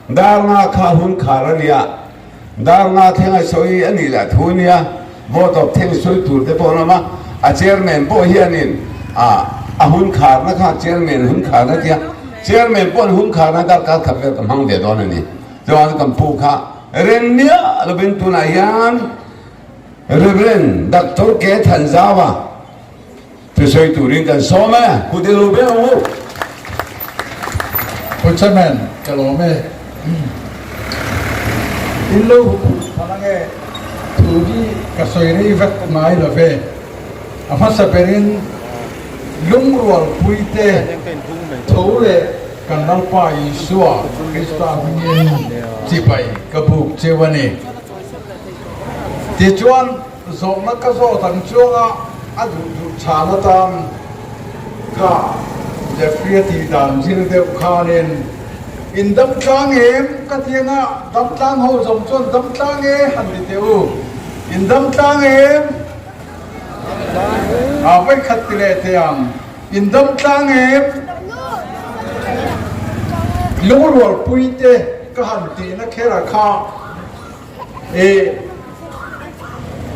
Dar nga kha hun khar a nia, dar nga thleng a sawi a nih lah thu a nia, vote of thanks sawi tur te pawh an awm a, a chairman pawh hianin a a hun kharna kha chairman hun kharna tia, chairman pawh an hun kharna darkar khat vel ka hmang ve dawn a ni. Chuan kan pu kha reng miah lovin tunah hian Rev. Doctor K. Thanzaua Thusawi turin kan sawm e, kut i lo ber ang u. Pu Chairman, ka lawm e. In lo huphurh phan ange, thu hi ka sawi rei vek ngai lo ve. A hmasa berin lungrualpuite tho leh kan Lalpa Isua Krista hmingin chibai ka buk cheu a ni. Tichuan, Zawhna ka zawt ang chuanga a duh duh chhan atan kha Jeffrey a tih dan zir deuh khanin, In dam tlang em? ka ti anga dam tlang ho zawng chuan dam tlang e han ti teh u. In dam tlang em? A vawikhat ti leh teh ang. In dam tlang em? Lungrualpui te ka han tihna kher a kha. I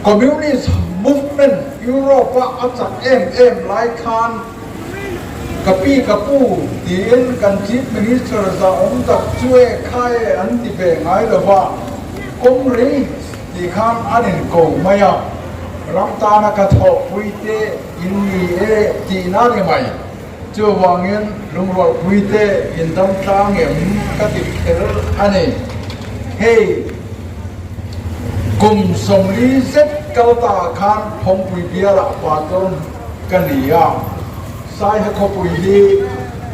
Communist movement Europe-a a chak em em lai khan ka pi ka pu tiin kan Chief Minister za awm tak chu e kha e an ti ve ngai lo va, Comrades tih khan an inko mai a, ram tana ka thawhpui te in ni e tihna ni mai. Chuvangin lungrualpui te in dam tlang em ka ti kher a ni. Hei kum 40 zet kal ta khan Phawngpui bialah pastor ka ni a, Saiha khawpui hi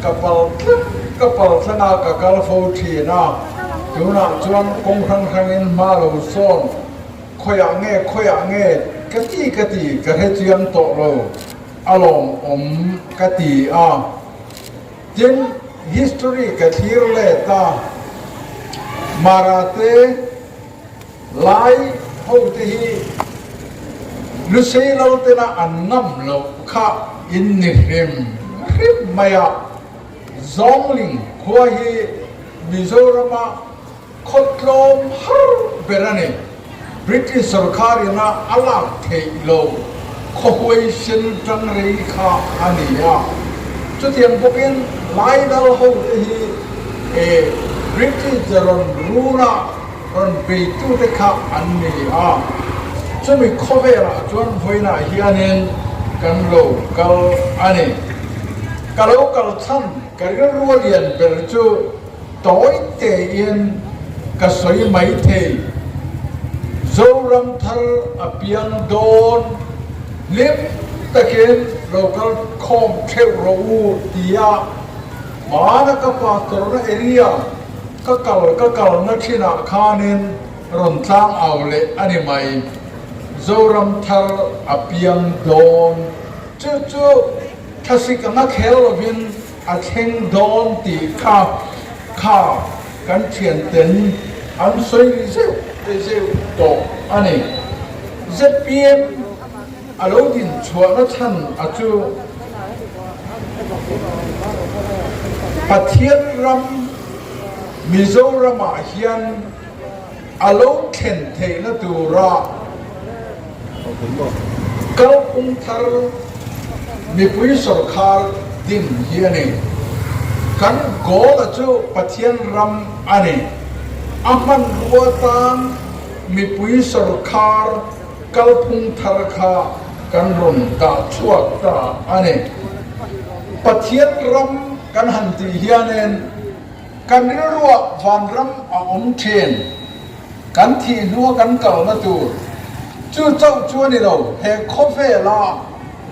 ka pal tlat ka pal thlanga ka kal fo thin a, tunah chuan kawng hrang hrangin hma lo sawn khawiah nge khawiah nge ka ti ka ti ka hrechiang tawh lo. A lawmawm ka ti a, tin history ka thlir let a, Mara te lai ho te hi Lusei lo tena an ngam loh kha in ni hrim hrim mai a, Zawngling khua hi Mizorama Khawtlawm har ber a ni. British sorkar ina a lak theih lo khawhuai sen tang rei kha a ni a. Chutiang bawkin Laidal ho te hi e British rawn runa rawn beitute kha an ni a. Chumi khawvelah chuan vawiinah hianin kan lo kal a ni. Ka lo kal chhan ka rilru a lian ber chu Tawi tein ka sawi mai thei. Zoram thar a piang dawn. Hlim takin lo kal khawm theuh rawh u tia hmana ka pastor na area ka kal ka kalna thinah khanin rawn tlang au leh a ni mai. Zoram thar a piang dawn. Chu chu thlasik anga khel lovin A thleng dawn tih kha kha kan thianten an sawi ri zeuh ri zeuh tawh a ni. Zpm a lo din chhuahna chhan a chu Pathian ram Mizoramah hian a lo thlen theihna tura kalphung thar mipui sawrkhar din hi a ni. Kan goal a chu Pathian ram a ni. A hmanrua tan mipui sawrkhar kalphung thar kha kan rawn dah chhuak ta a ni. Pathian ram kan han tih hianin Kan rilruah vanram a awm thin. Kan thih hnua kan kalna tur chu chauh chu a ni lo. He khawvela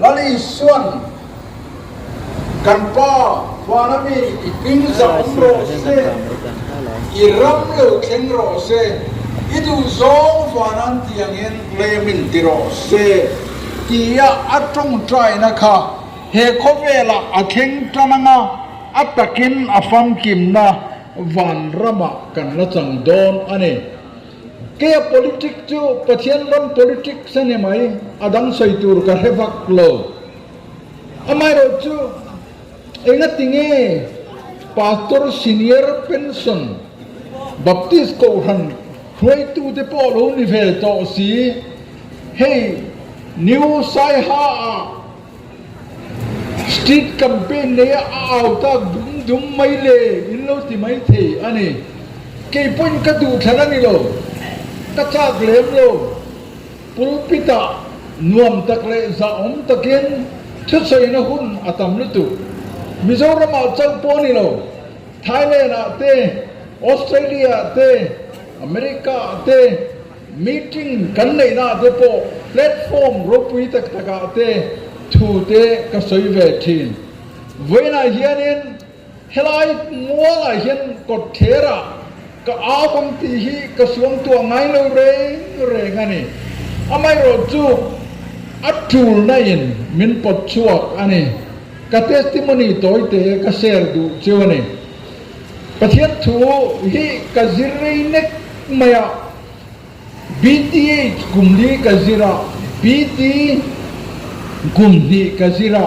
Lal Isuan kan Pa vana mi i hming zah awm rawh se, i ram lo thleng rawh se, i duhzawng vanan tiangin lemin ti rawh se tia a tawngtaina kha he khawvelah a thleng tan anga, A takin a famkimna vanramah kan la chang dawn a ni. Keia politic chu Pathian ram politics a ni mai, a dang sawi tur ka hre vak lo. Amaherawh chu engatinge Pastor Senior Pension? Baptist Kohhran hruaitute pawh lo ni ve tawh si, hei New Saiha ah Street campaign neia a au tak dum dum mai le in lo ti mai thei a ni. Kei pawhin ka duh thlan a ni lo, ka chak lem lo. Pulpit ah nuam tak leh zahawm takin thusawiina hun a tam lutuk. Mizoram ah chauh pawh a ni lo, Thailand ah te, Australia ah te, America ah te, Meeting kan neihna ah te pawh platform ropui tak tak ah te thu te ka sawi ve thin. Vawiinah hianin helai mualah hian kawtthler ah ka au ang tih hi ka suangtuah ngai lo reng reng a ni. Amaherawh chu a tulna in min pawt chhuak a ni. Ka testimony tawi te ka share duh chu a ni. Pathian thu hi ka zir rei nek mai a, BTH kum li ka zir a, BT kum hnih ka zir a,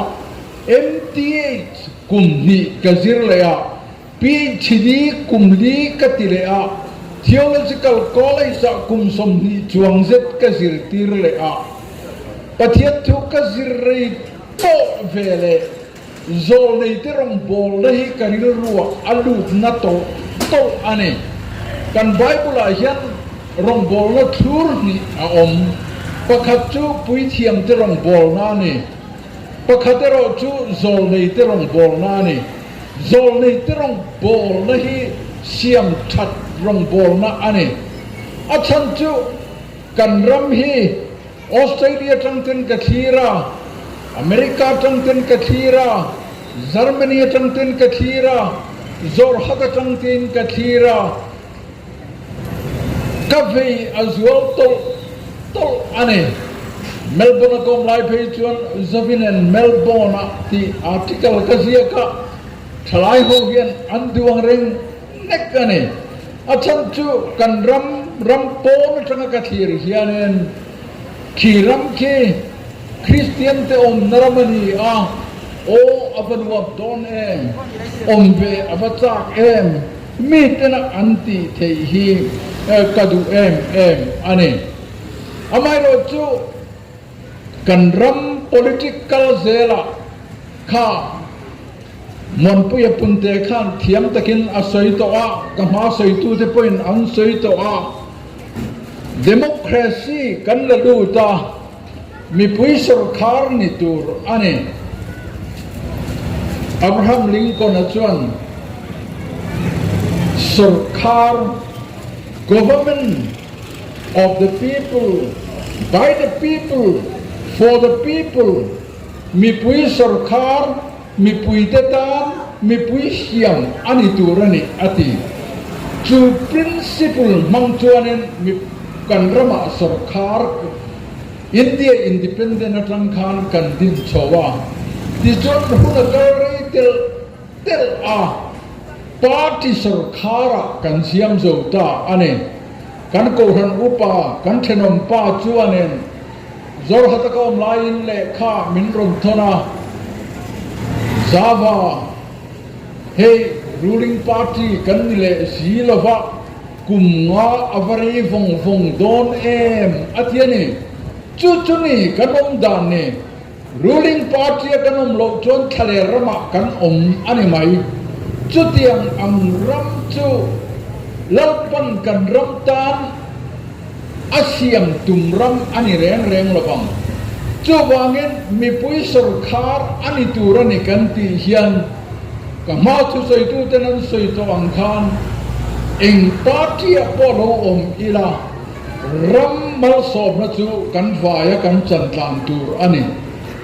MTH kum hnih ka zir leh a, PhD kum li ka ti leh a, Theological College ah kum 20 chuang zet ka zirtir leh a, Pathian thu ka zir rei tawh ve leh. Zawlneite rawngbawlna hi ka rilruah a lutna tawlh tawlh a ni. Kan Bible-ah hian rawngbawlna thlur hnih a awm. Pakhat chu puithiamte rawngbawlna a ni. Pakhat erawh chu zawlneite rawngbawlna a ni. Zawlneite rawngbawlna hi siam that rawngbawlna a ni. A chhan chu kan ram hi Australia atang ten ka thlir a, America atang ten ka thlir a, Germany atang ten ka thlir a, Zawrhat atang ten ka thlir a, ka vei a zual tawlh tawlh a ni. Melbourne a kawm lai phei chuan Zavin and Melbourne ah tih article ka ziak a, thalai ho hian an duh ang reng nek a ni. A chhan chu kan ram ram pawn atanga ka thlir hianin khi ram khi Kristian te awmna ram a ni a, aw a va nuam dawn em, awm ve a va chak em, mi tena an tih theih hi ka duh em em a ni. Amaherawhchu kan ram politic kal zelah kha Muanpuia punte khan thiam takin a sawi tawh a, ka hma sawitute pawhin an sawi tawh a, Democracy kan la lut a, mipui sawrkhar ni tur a ni. Abraham Lincoln-a chuan sawrkhar, government, of the people, by the people, for the people, Mipui sawrkhar, mipuite tan mipui siam a ni tur a ni, a ti. Chu principle hmang chuanin kan ramah sawrkhar India independent atang khan kan din chho a, tichuan hun a kal rei telh telh a, party sawrkharah kan siam zo ta a ni. Kan kohhran upa, kan thenawm pa chuanin Zawrhata ka awm laiin lehkha min rawn thawn a, Java, hei ruling party kan ni leh si lova, kum nga a va rei vawng vawng dawn em a ti a ni. Chu chu ni kan awm dan ni, ruling party a kan awm loh chuan thlaler ramah kan awm a ni mai. Chutiang ang ram chu Lalpan kan ram tan A siam tum ram a ni reng reng lo vang. Chuvangin mipui sawrkhar a ni tur a ni kan tih hian ka hma thusawituten an sawi tawh ang khan eng party-ah pawh lo awm ila ram malsawmna chu kan vaia kan chantlan tur a ni.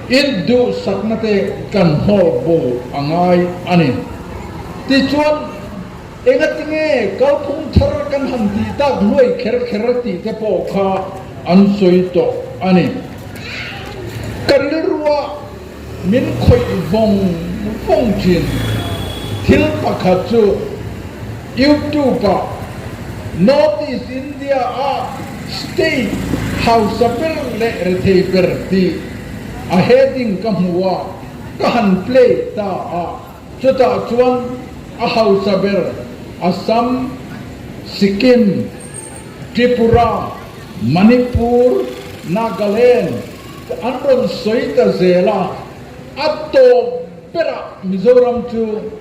Induhsakna te kan hnawl bo a ngai a ni. Tichuan. Engatinge kalphung thar kan han tih tak hluai kher kher tih te pawh kha an sawi tawh a ni. Ka rilrua min khawih vawng vawng thin thil pakhat chu YouTube ah North East India a state hausa ber leh rethei ber tih a heading ka hmu a, ka han play ta a. Chutah chuan a hausa ber Assam Sikkim, Tripura, Manipur, Nagaland te an rawn sawi ta zel a, a tawp berah Mizoram chu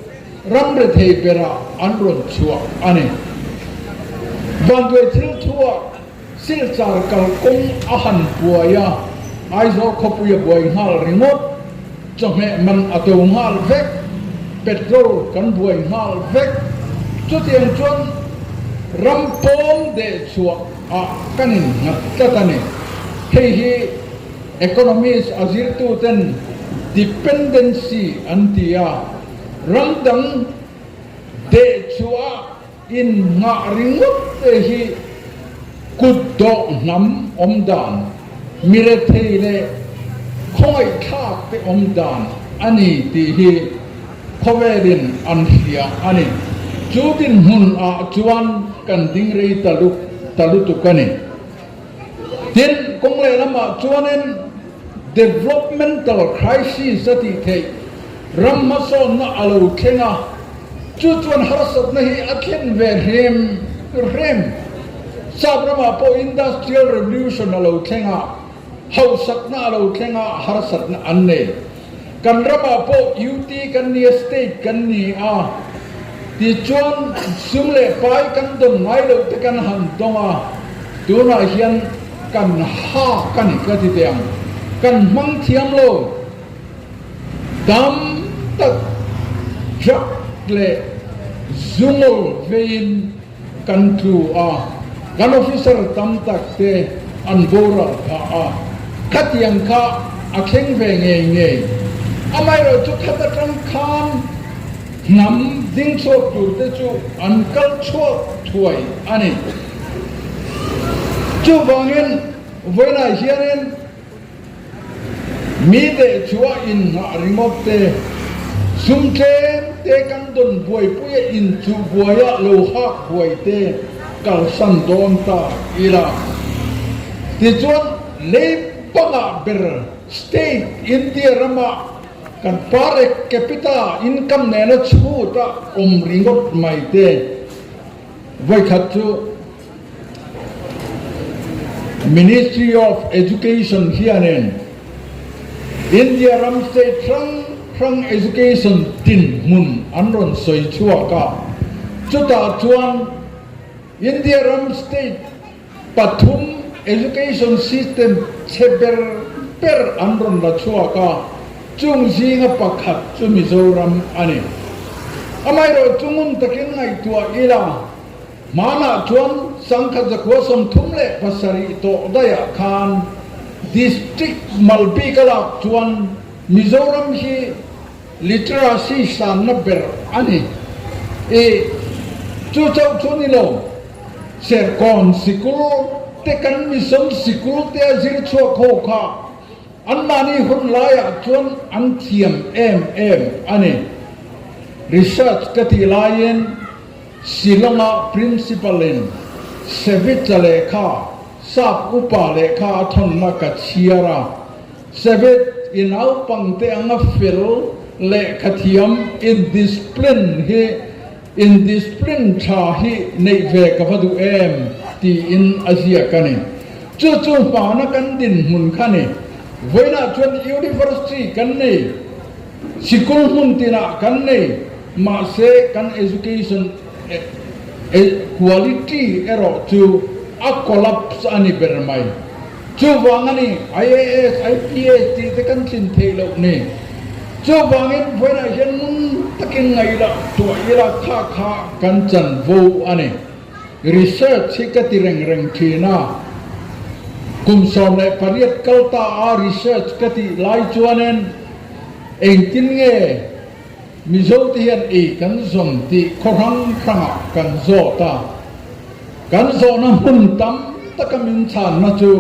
ram rethei berah an rawn chhuah a ni. Vanduai thil thuah Silchar kalkawng a han buai a, Aizawl khawpui a buai nghal ringawt, chawhmeh man a to nghal vek, petrol kan buai nghal vek. Chutiang chuan ram pawn deh chhuah ah kan innghat tlat a ni. Hei hi economist a zirtuten dependency an ti a, ram dang deh chhuah Innghah ringawt te hi kut dawh hnam awm dan, mi rethei leh khawngaihthlak te awm dan a ni tih hi khawvelin an hria a ni. Chu dinhmun ah chuan kan ding rei ta ta lutuk a ni. Tin, kawng lehlamah chuanin developmental crisis a tih theih ram hmasawnna a lo thleng a, chu chuan harsatna hi a thlen ve hrem hrem. Sap ramah pawh industrial revolution a lo thleng a, hausakna a lo thleng a, harsatna an nei. Kan ramah pawh UT kan ni a, state kan ni a, tichuan sum leh pai kan dawn ngai loh te kan han dawng a, tunah hian kan hak a ni ka ti teh ang, kan hmang thiam lo, tam tak drug leh zungawl veiin Kan tlu a, kan officer tam tak te an boral phah a, khatiang kha a thleng ve ngei ngei. Amaherawh chu khat atang khan hnam ding chhuak tur te chu an kal chhuak thuai a ni. Chuvangin vawiinah hianin Mi deh chu a inngah ringawt te, sum tlem te kan dawn buaipui a inchuh buai a lo hak buai te kalsan dawn ta ila. Tichuan lei pangah ber state India rama kan per capita income nena chhut a awm ringawt mai te vawikhat chu Ministry of Education hianin India ram state hrang hrang education dinhmun an rawn sawi chhuak a, chutah chuan India ram state pathum education system chhe ber ber an rawn la chhuak a, chung zinga pakhat chu Mizoram a ni. Amaherawhchu ngun takin ngaihtuah ila. Hmanah chuan Sangkhat Zakhua 37 tawh daihah khan District mal bik a lak chuan Mizoram hi literacy sanna ber a ni. I chu chauh chu ni lo, Serkawn sikul te kan mission sikul te a zir chhuak ho kha anmahni hun laiah chuan an thiam em em a ni. Research ka tih laiin Shillong-a Principal-in Savitz-a lehkha, Sap upa lehkha a thawnna ka chhiar a. Savitz, i naupangte anga fel lehkha thiam indiscipline hi indiscipline tha hi neih ve ka va duh em? tiin a ziak a ni. Chu chu hmana kan dinhmun kha ni. Vawiinah chuan University kan nei. Sikul hmun tinah kan nei, mahse kan education quality erawh chu a collapse a ni ber mai. Chuvang a ni IAS, IPS tih te kan tlin theih loh ni. Chuvangin vawiinah hian ngun takin ngaihlah tuah ila kha kha kan chanvo a ni. Research hi ka ti reng reng thin a, kum 18 kal ta a research ka tih lai chuanin engtin nge Mizo te hian ei kan zawn tih khaw hrang hrangah kan zawt a, kan zawhna hmun tam taka min chhanna chu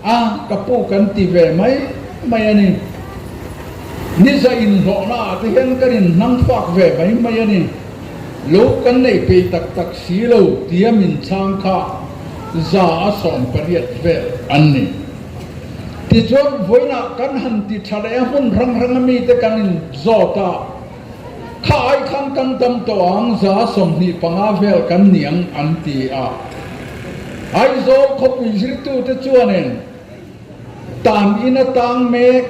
a ka pu kan ti ve mai mai a ni. Niza inhlawhna ah te hian kan inhnang fak ve mai mai a ni. Lo kan neih peih tak tak si lo tia min chhang kha 180 vel an ni. Tichuan vawiinah kan han ti tha leh a hmun hrang hranga mite kan inzawt a, Kha ai khan kan tam tawh ang, 25% vel kan niang an ti a. Aizawl khawpui zirtute chuanin tan ina tang mek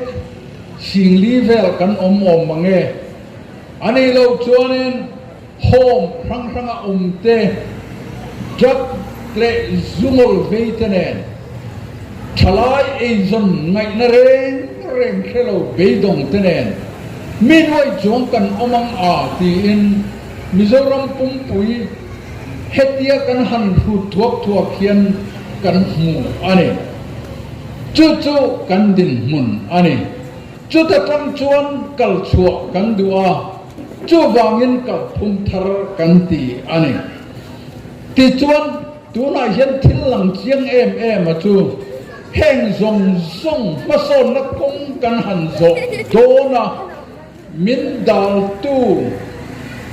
4000 vel kan awm awm mang e. A nih loh chuanin home hrang hranga awm te, drug leh zungawl vei te nen thalai eizawn ngaihna reng reng hre lo beidawng te nen mi nuai chuang kan awm ang a tiin Mizoram pumpui hetia kan han hrut thuak thuak hian kan hmu a ni. Chu chu kan dinhmun a ni. Chuta tang chuan kal chhuah kan duh a, chuvangin kalphung thar kan ti a ni. Tichuan, tunah hian thil lang chiang em em a chu heng zawng zawng hmasawnna kawng kan han zawh dawn a, Min daltu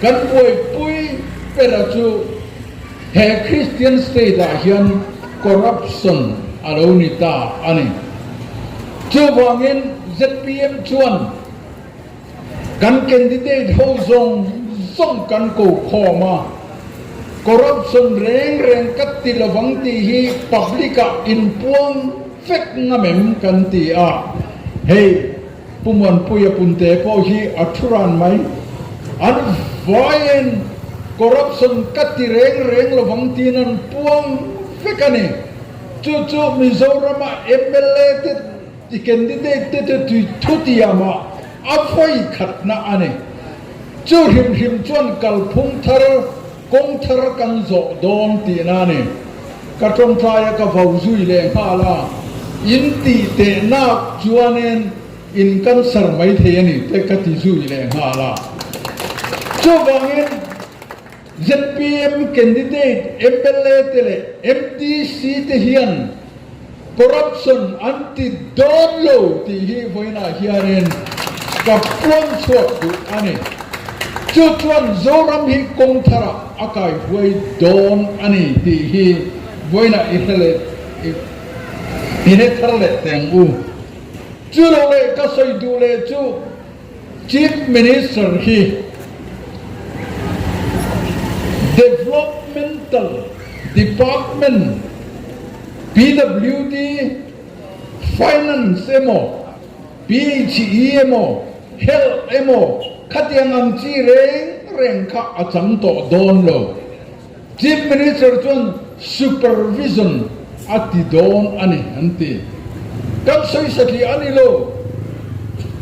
kan buaipui bera chu he Christian state ah hian corruption a lo ni ta a ni. Chuvangin zpm chuan kan candidate ho zawng zawng kan ko khawm a, corruption reng reng ka ti lovang tih hi public ah inpuang vek ngam em kan ti a, hei Pu Muanpuia Punte pawh hi a thu ran mai. An vaiin corruption ka ti reng reng lovang tiin an puang vek a ni. Chu chu Mizorama mla te ti candidate te te tui thu tiamah a vawi khatna a ni. Chu hrim hrim chuan kalphung thar kawng thar kan zawh dawn tihna a ni. Ka tawngtaia ka vo zui leh nghal a, in tih teh nak chuanin in cancer mai thei a ni te ka ti zui leh nghal a. Chuvangin zpm candidate mla te leh MDC te hian Corruption an ti dawn lo tih hi vawiinah hianin ka puang chhuak duh a ni. Chu chuan Zoram hi kawng tharah a kaihuai dawn a ni tih hi vawiinah i hre leh i hre thar leh teh ang u. Chu lo leh ka sawi duh leh chu Chief Minister hi Developmental Department, PWD, Finance emaw, PHE emaw, Health emaw khatiang ang chi reng reng kha a chang tawh dawn lo. Chief Minister chuan supervision a ti dawn a ni an ti. Kan sawi satliah a ni lo.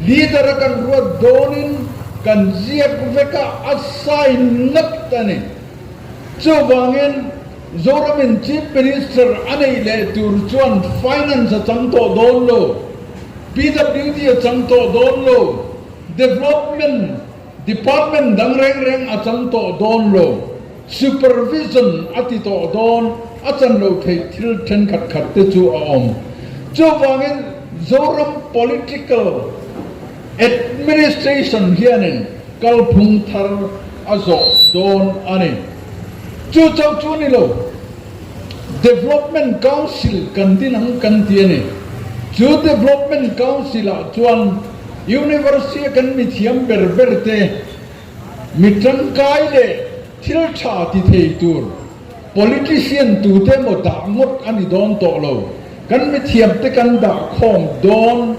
Leader a kan ruat dawnin kan ziak vek a, a sign ngat a ni. Chuvangin Zoramin Chief Minister a neih leh tur chuan Finance a chang tawh dawn lo, PWD a chang tawh dawn lo, Development Department dang reng reng a chang tawh dawn lo, Supervision a ti tawh dawn, a chan lo theih thil thenkhat khat te chu a awm. Chuvangin Zoram Political Administration hianin kalphung thar a zawh dawn a ni. Chu chauh chu ni lo, Development Council kan din ang kan ti a ni. Chu Development Council ah chuan University a kan mithiam ber ber te, mi tangkai leh thil tha ti thei tur politician tute emaw dah ngawt a ni dawn tawh lo. Kan mithiam te kan dah khawm dawn.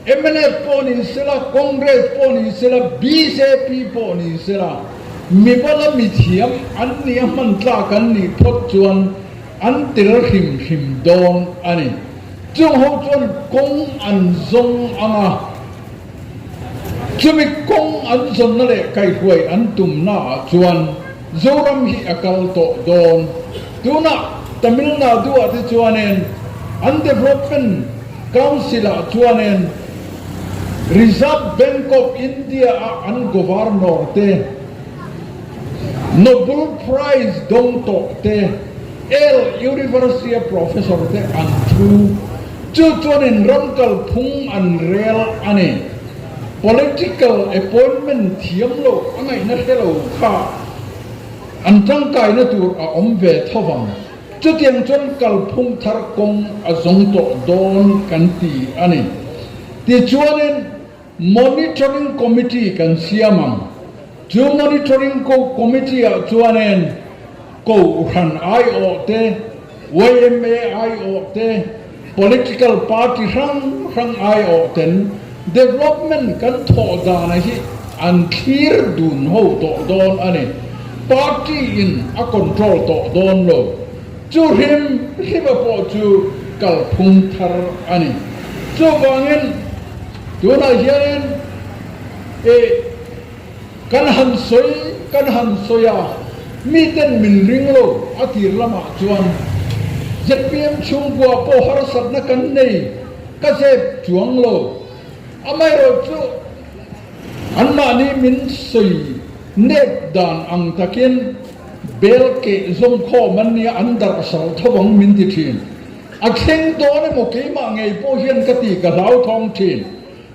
Mnf pawh ni sela, Congress pawh ni sela, bjp pawh ni sela, mibala mithiam an nih a hman tlak an nih phawt chuan an tel hrim hrim dawn a ni. Chung ho chuan kawng an zawng ang a, chumi kawng an zawnna leh kaihruai an tumna ah chuan Zoram hi a kal tawh dawn. Tunah Tamil Nadu ah te chuanin an development Council ah chuanin Reserve Bank of India a an Governor te, Nobel Prize dawng tawh te, Yale University a Professor te an thu. Chu chuanin ram kalphung an rel a ni. Political appointment thiam loh a ngaihna hre lo kha an tangkaina tur a awm ve tho vang. Chutiang chuan kalphung thar kawng a zawng tawh dawn kan ti a ni. Tichuanin Monitoring Committee kan siam ang. Chu Monitoring ko Committee ah chuanin Kohhran aiawh te, yma aiawh te, Political Party hrang hrang aiawh ten development kan thawh dana hi an thlir dun ho tawh dawn a ni. Party in a control tawh dawn lo. Chu hrim hrima pawh chu kalphung thar a ni. Chuvangin tunah hianin i kan han sawi kan han sawi a, miten min ring lo a tir lamah chuan zpm chhungkua pawh harsatna kan nei ka zep chuang lo. Amaherawhchu anmahni min sawi nep dan ang takin bel keh zawm khawm an nia an darh sal tho ang min ti thin. A thleng dawn emaw keimah ngei pawh hian ka ti ka hlauthawng thin.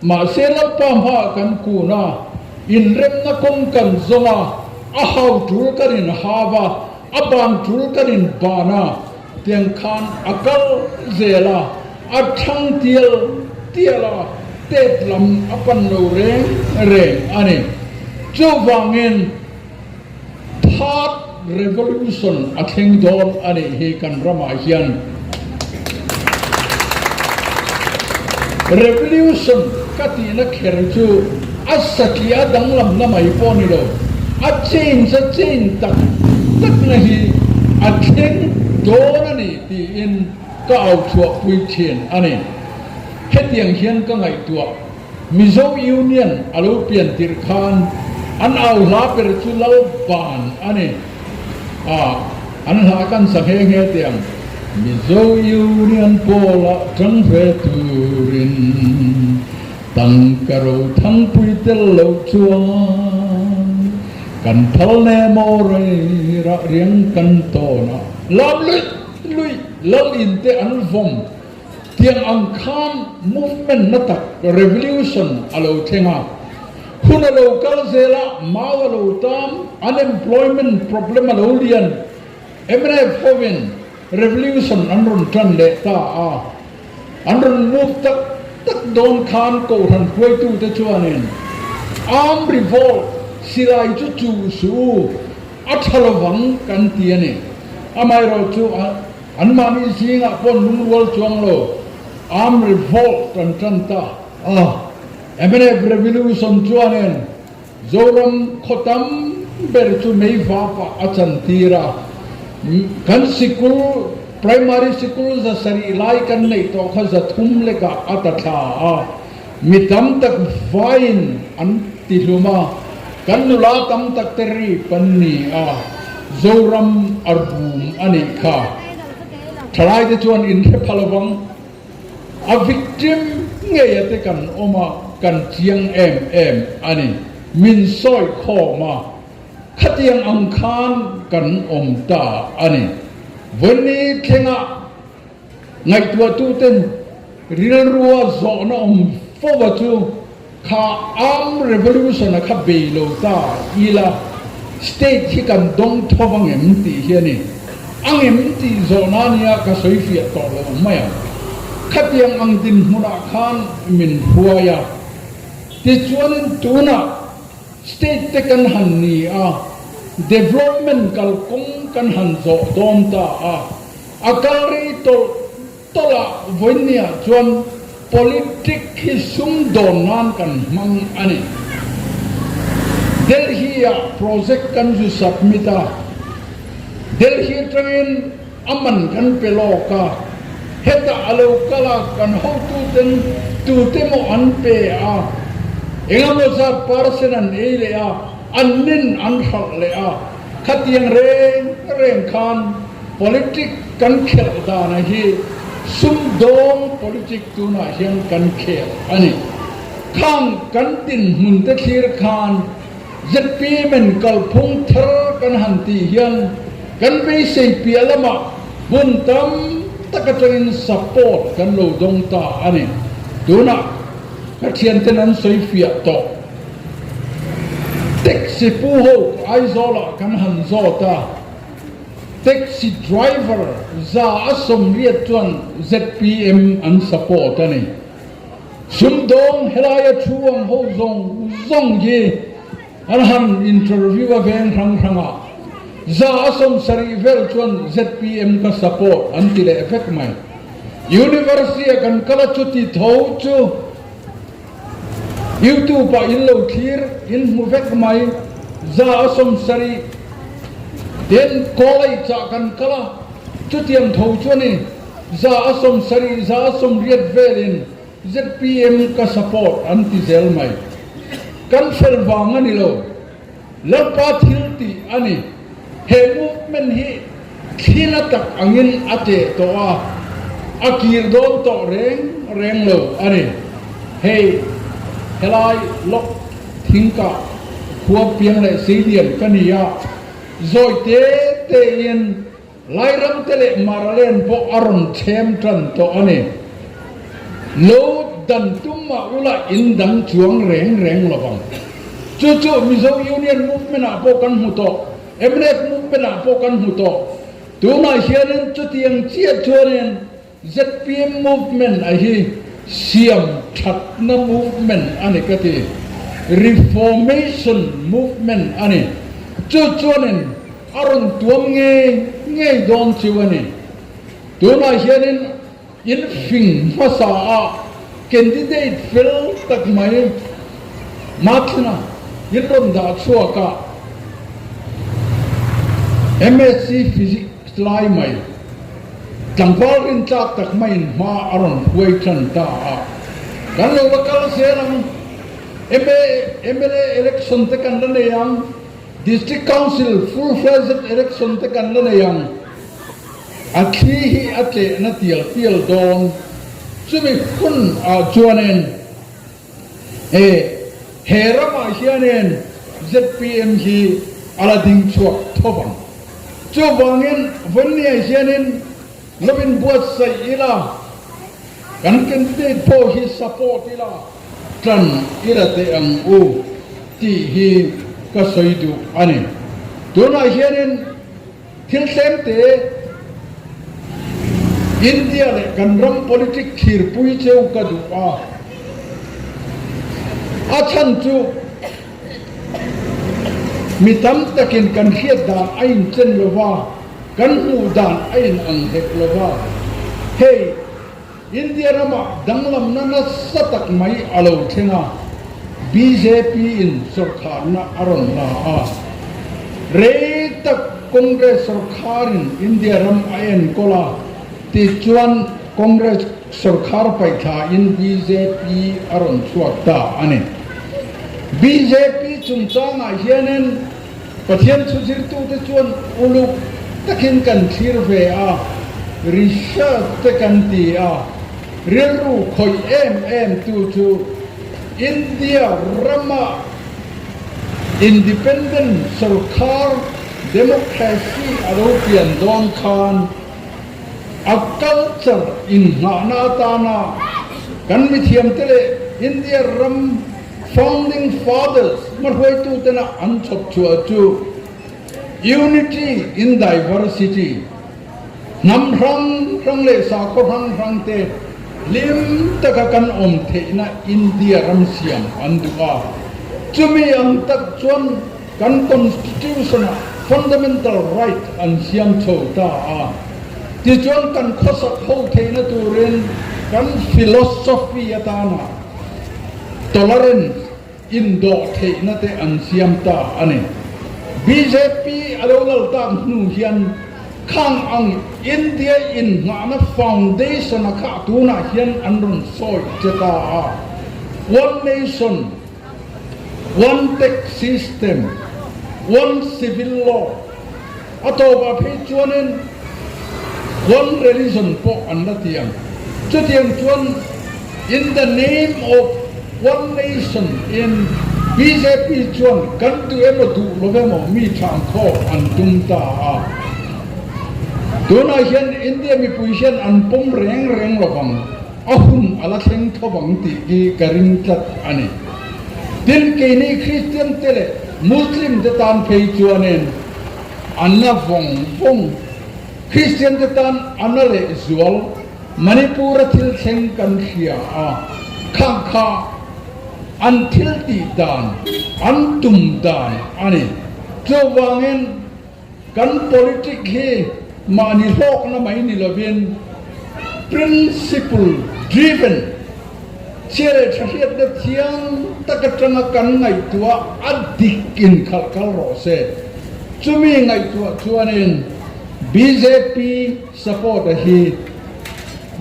Mahse Lalpa hmaah kan kun a, inremna kawng kan zawng a, a hau tul kan inhau a, a ban tul kan inban a, tiang khan a kal zel a, a thang tial tial a, tet lam a pan lo reng reng a ni. Chuvangin Third Revolution a thleng dawn a nih hi kan ramah hian. Revolution ka tihna kher chu a satliah a danglamna mai pawh ni lo, a change a change tak takna hi a thleng dawn a ni tiin ka auchhuahpui thin a ni. Hetiang hian ka ngaihtuah. Mizo Union a lo pian tirh khan an au hla ber chu Lal Ban a ni a, an hla kan sa nghe nghe teh ang. Mizo Union pawlah tang ve turin tangka ro thangpui tel loh chuan kan phal ne maw rei rah riang kan tawn a, lam luih luih Lal in te an vawm. Tiang ang khan movement na tak, revolution, a lo thleng a. Hun a lo kal zel a, mau a lo tam, unemployment problem a lo lian. Mnf hovin revolution an rawn tan leh ta a. An rawn move tak tak dawn khan Kohhran hruaitute chuanin armed revolt silai chu chuh suh u, a tha lovang kan ti a ni. Amaherawhchu a. Anmahni zingah pawh lungrual chuang lo armed revolt an tan ta a. Mnf revolution chuanin Zoram khaw tam ber chu meivapah a chantir a. Kan sikul, primary sikul 700 lai kan neih tawh kha 300 lekah a ta thla a. Mi tam tak vaiin an ti hlum a, kan nula tam tak te rip an ni a, Zoram a rum a nih kha. Thalai te chuan in hre pha lovang, a victim ngei a te kan awm a, kan chiang em em a ni. Min sawi khawm a, khatiang ang khan kan awm ta a ni. Vawiin thlengah Ngaihtuahtuten rilrua zawhna awm fova chu kha armed revolution a kha bei lo ta ila state hi kan dawng tho ang em tih hi a ni. Ang em tih zawhna nia ka sawi fiah tawh lo mai ang. Khatiang ang dinhmunah khan min hruai a. Tichuanin tunah state te kan han ni a, development kalkawng kan han zawh dawn ta a. A kal rei tawlh tawlh a, vawiinniah chuan politic hi sumdawn nan kan hmang a ni. Delhi-ah project kan zu submit a, Delhi atangin a man kan pe lawk a, hetah a lo kal a, kan hotuten tute maw an pe a, engemaw zat percent an ei leh a, an nin an hralh leh a, khatiang reng reng khan Politic kan khelh dana hi sumdawng politic tunah hian kan khel a ni. Khang kan dinhmun te thlir khan zpm in kalphung thar kan han tih hian kan beisei piah lamah hun tam tak atangin support kan lo dawng ta a ni. Tunah ka thianten an sawi fiah tawh. Taxi pu ho Aizawlah kan han zawt a. Taxi driver 180 chuan zpm an support a ni. Sumdawng helaia thu ang ho zawng zawng hi An han interview a veng hrang hrang a, 70% vel chuan zpm ka support an ti leh vek mai. University a kan kal a chuti tho chu YouTube ah in lo thlir in hmu vek mai, 70% ten college ah kan kal a chutiang tho chu a ni, 70%, 80% velin Zpm ka support an ti zel mai. Kan fel vang a ni lo. Lalpa thil tih a ni. He movement hi thlina tak angin a teh tawh a, a kir dawn tawh reng reng lo a ni. Hei helai lawk thingkah khua piang leh seilian ka ni a, zawi te tein Lairam te leh Maralen pawh a rawn thlem tan tawh a ni. Lo dan tum mah ula in dang chuang reng reng lo vang. Chu chu Mizo Union Movement ah pawh kan hmu tawh, mnf Movement ah pawh kan hmu tawh. Tunah hianin chutiang chiah chuanin Zpm movement a hi siam thatna movement a ni ka ti. Reformation movement a ni. Chu chuanin a rawn tuam ngei ngei dawn chu a ni. Tunah hianin in fing hmasa a candidate fel tak mai Mathina in rawn dah chhuak a, MSc Physics lai mai. Tlangval rintlak tak maiin hma a rawn huai tan ta a, kan lo la kal zel ang. Mla election te kan la nei ang, District Council full fledged election te kan la nei ang. A thli hi a tlehna tial tial dawn. Chumi hun ah chuanin he he ramah hianin zpm hi a la ding chhuak tho vang. Chuvangin Vawnniah hianin lo inbuatsaih ila, kan candidate pawh hi support ila, tan ila teh ang u tih hi ka sawi duh a ni. Tunah hianin thil tlemte India leh kan ram politic thirpui cheu ka duh a, a chhan chu, Mi tam takin kan hriat dan a inchen lo va, kan hmuh dan a inang hek lo va. Hei, India ramah danglamna nasa tak mai a lo thleng a, bjp in sawrkharna a rawn la a. Rei tak Congress sawrkharin India ram a enkawl a, tichuan Congress Sawrkhar paihthla-in bjp a rawn chhuak ta a ni. Bjp chungchangah hianin Pathian thu zirtute chuan uluk takin kan thlir ve a, research te kan ti a, rilru khawih em em tu chu India rama independent sawrkhar democracy a lo pian dawn khan, A culture inngahna atana kan mithiamte leh India ram founding fathers hmahruaitutena an chhawp chhuah chu Unity in Diversity, hnam hrang hrang leh sakhaw hrang hrangte hlim taka kan awm theihna India ram siam an duh a. Chumi ang tak chuan Kan Constitution-ah fundamental right an siam chho ta a, tichuan kan khawsak ho theihna turin kan philosophy atana tolerance, indawh theihna te an siam ta a ni. Bjp a lo lal tak hnu hian khang ang India inngahna foundation-a kha tunah hian an rawn sawi che ta a, one nation, One tax system, one civil law, a tawpah phei chuanin one religion pawh an la ti ang. Chutiang chuan in the name of one nation in bjp chuan kan duh emaw duh lo emaw mi thangkhawk an tum ta a. Tunah hian India mipui hian an pawm reng reng lovang. A hun a la thleng tho vang tih hi ka ring tlat a ni. Tin, keini Kristian te leh Muslim te tan phei chuanin a na vawng vawng. Kristian te tan a na leh zual. Manipur a thil thleng kan hria a, khang kha. an thil tih dan, an tum dan a ni. Chuvangin kan politic hi mahni hlawkna mai ni lovin principle driven, chhia leh tha hriatna thiang tak atanga kan ngaihtuah a dik inkhalh kal rawh se. Chumi ngaihtuah chuanin bjp support a hi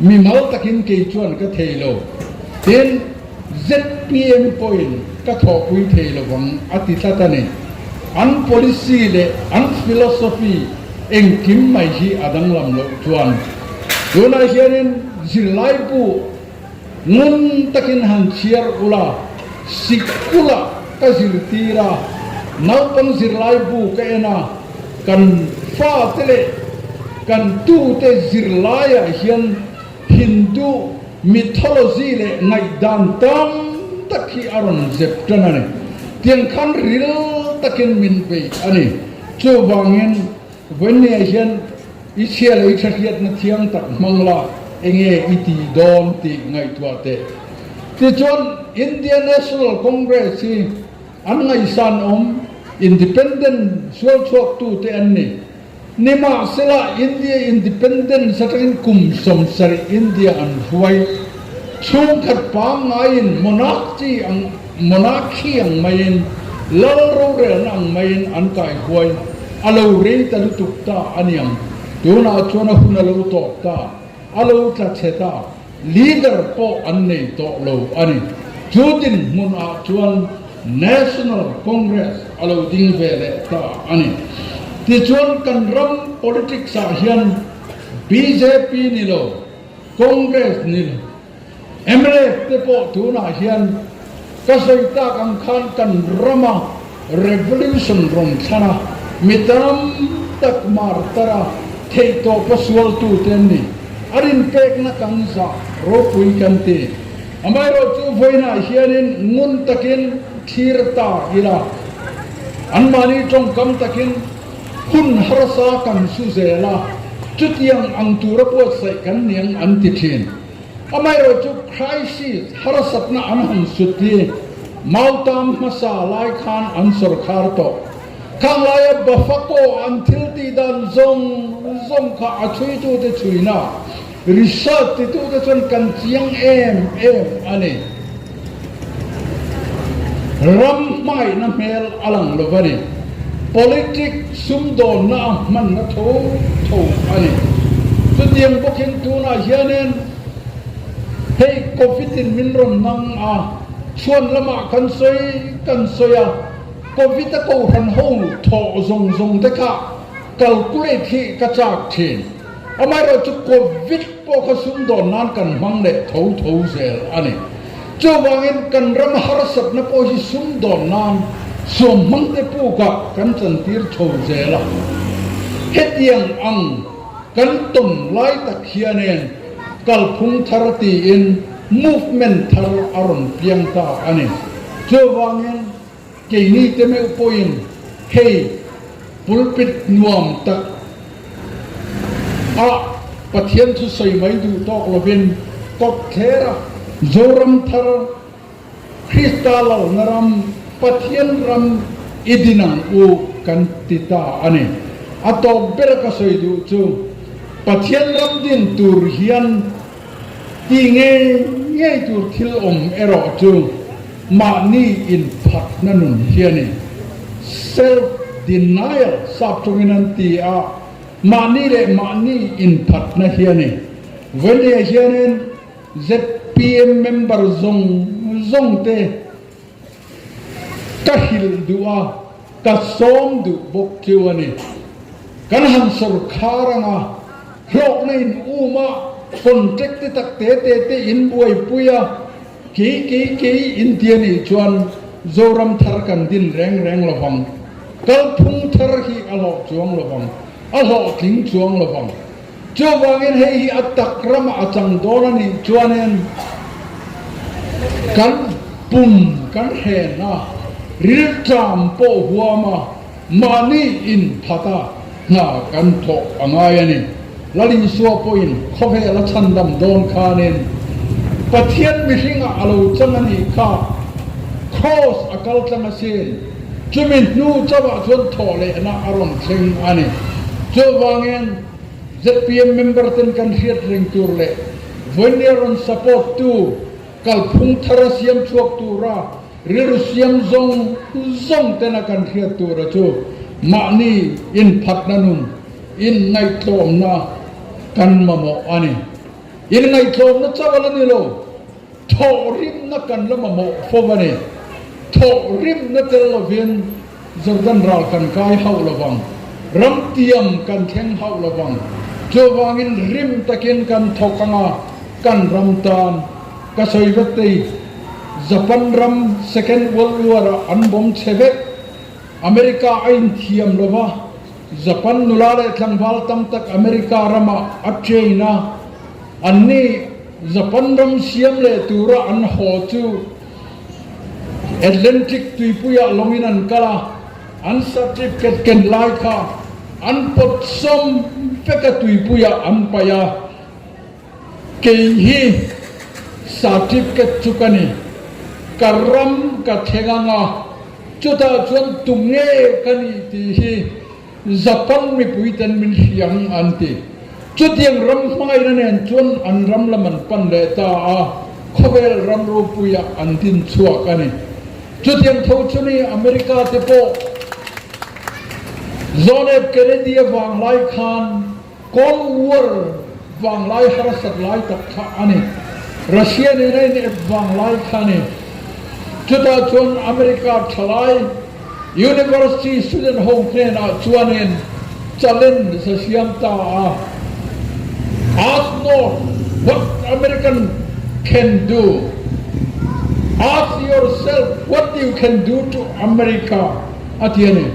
mimal takin kei chuan ka thei lo. Tin, zpm pawhin ka thawhpui thei lovang a ti tlat a ni. An policy leh an philosophy engkim mai hi a danglam loh chuan tunah hianin zirlaibu Ngun takin han chhiar ula, sikula ka zirtir a, naupang zirlai bu ka en a, kan fate leh kan tute zirlaiah hian Hindu mythology leh ngaihdan tam tak hi a rawn zep tan a ni. Tiang khan ril takin min bei a ni. Chuvangin Vawinia hian i chhia leh i thahriatna thiang tak hmang la, enge i ti dawn tih ngaihtuah teh. Tichuan India National Congress hi an ngaihsan awm Independent sualchhuaktute an ni. Nimahsela India Independence atangin kum 70 India an hruai. Chhungkhat pangngaiin monarchy ang monarchy ang maiin lal rorelna ang maiin an kaihuai. A lo rei ta lutuk ta a niang. Tunah chuan a hun a lo tawp ta, a lo tla chhe ta, leader pawh an nei tawh lo a ni. Chu dinhmunah chuan National Congress a lo ding ve leh ta a ni. Tichuan kan ram politics ah hian bjp ni lo, Congress ni lo, Mnf te pawh tunah hian ka sawi tak ang khan kan rama revolution rawn thlan a, mi tam tak martar a, theihtawpa sualtute an ni. A rinpekna kan zah ropui kan ti. Amaherawhchu vawiinah hianin ngun takin thlir ta ila, anmahni tawngkam takin hun harsa kan su zel a, chutiang ang tura buatsaih kan niang an ti thin. Amaherawhchu crisis harsatna an han sut hi Mautam hmasa lai khan an sawrkhar tawh. Khang laia Bafako an thil tih dan zawng zawng kha a chhuitute chhuina research titute chuan kan chiang em em a ni. Ram hmangaihna hmel a lang lo a ni. Politic sumdawnna a hmanna tho tho a ni. Chutiang bawkin tunah hianin hei Covid in min rawn nang a, chhuan lamah kan sawi kan sawi a, Covid a kohhran ho thawh zawng zawng te kha calculate hi ka chak thin. Amaherawhchu Covid pawh kha sumdawn nan kan hmang leh tho tho zel a ni. Chuvangin kan ram harsatna pawh hi sumdawn nan suamhmang te pukah kan chantir chho zel a. Hetiang ang kan tawn lai tak hianin kalphung thar tiin movement thar a rawn piang ta a ni. Chuvangin Keini te meuh pawhin hei pulpit nuam tak ah Pathian thu sawi mai duh tawk lovin kawt thler a, Zoram thar, Krista lalna ram, Pathian ram i din ang u kan ti ta a ni. A tawp ber a ka sawi duh chu Pathian ram din tur hian Ti ngei ngei tur thil awm erawh chu mahni inphatna nun hi a ni. Self denial sap tawngin an ti a, mahni leh mahni inphatna hi a ni. Vawinia hianin zpm member zawng zawng te ka hrilh duh a, ka sawm duh bawk chu a ni. Kan han sawrkhar anga hlawkna in um a, contract te tak te te te in buaipui a, kei kei kei in ti a nih chuan Zoram thar kan din reng reng lovang. Kalphung thar hi a hlawh chuang lovang, a hlawhtling chuang lovang. Chuvangin hei hi a tak ramah a chang dawn a nih chuanin kan pum kan hren a, rilṭam pawh huam a, mahni inphat a hna kan thawh a ngai a ni. Lal Isua pawhin khawvel a chhandam dawn khanin Pathian mihringah a lo chang a nih kha. Kraws a kal tlang asin. Chumi hnu chauhah chuan thawh lehna a rawn thleng a ni. Chuvangin zpm member ten kan hriat reng tur leh vawinia rawn support tu kalphung thar a siam chhuak tura rilru siam zawng zawng tena kan hriat tura chu mahni inphatna nun, inngaihtlawmna kan mamawh a ni. Inngaihtlawmna chauh a la ni lo. Thawhrimna kan la mamawh fo a ni. Thawhrimna tel lovin Jordan ral kan kai hauh lovang, ramtiam kan thleng hauh lovang. Chuvangin rim takin kan thawk ang a, kan ram tan. Ka sawi vek tei, Japan ram Second World War-ah an bawm chhe vek. America a inthiam lova, Japan nula leh tlangval tam tak America ramah a train a, anni Japan ram siam leh tura an haw chu Atlantic tuipuiah lawngin an kal a, an certificate ken lai kha an pawt sawm vek a tuipuiah an paih a, kei hi certificate chu ka ni, ka ram ka thleng ang a, chutah chuan tunge ka nih tih hi Japan mipuiten min hriang an ti. Chutiang ram hmangaihna nen chuan an ram lam an pan leh ta a, khawvel ram ropuiah an din chhuak a ni. Chutiang tho chu ni America te pawh John F. Kennedy a vanglai khan Cold War vanglai harsat lai tak kha a ni. Russia nena in ep vanglai kha a ni. Chutah chuan America thalai University student ho hnenah chuanin challenge a siam ta a, Ask not what American can do, ask yourself what you can do to America a ti a ni.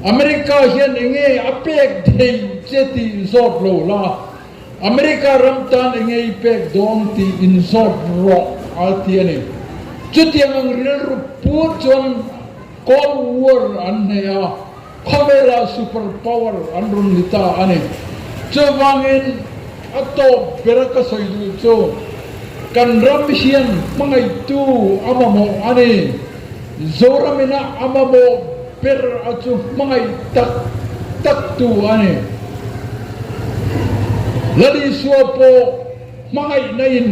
America hian enge a pek theih che tih zawt lo la, America ram tan enge i pek dawn tih in zawt rawh a ti a ni. Chutiang ang rilru pu chuan Cold War an nei a, khawvelah super power an rawn ni ta a ni. Chuvangin a tawp bera ka sawi duh chu kan ram hian hmangaihtu a mamawh a ni. Zoramina a mamawh ber a chu hmangaih tak tak tu a ni. Lal Isua pawh hmangaihna in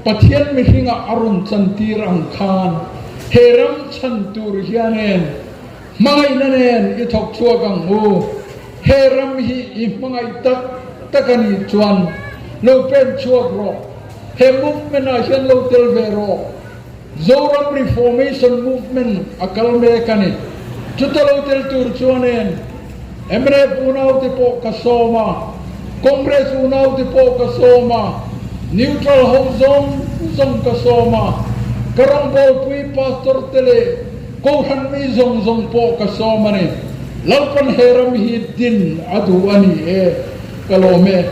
Pathian mihringah a rawn chantir ang khan he ram chhan tur hianin hmangaihna nen i thawk chhuak ang u. He ram hi i hmangaih tak tak a nih chuan lo pen chhuak rawh. He movement ah hian lo tel ve rawh. Zoram Reformation Movement a kal mek a ni. Chuta lo tel tur chuanin mnf unaute pawh ka sawm a, Congress unaute pawh ka sawm a, Neutral ho zawng zawng ka sawm a, ka rawngbawlpui Pastor te leh Kohhran mi zawng zawng pawh ka sawm a ni. Lalpan he ram hi din a duh a ni e, ka lawm e.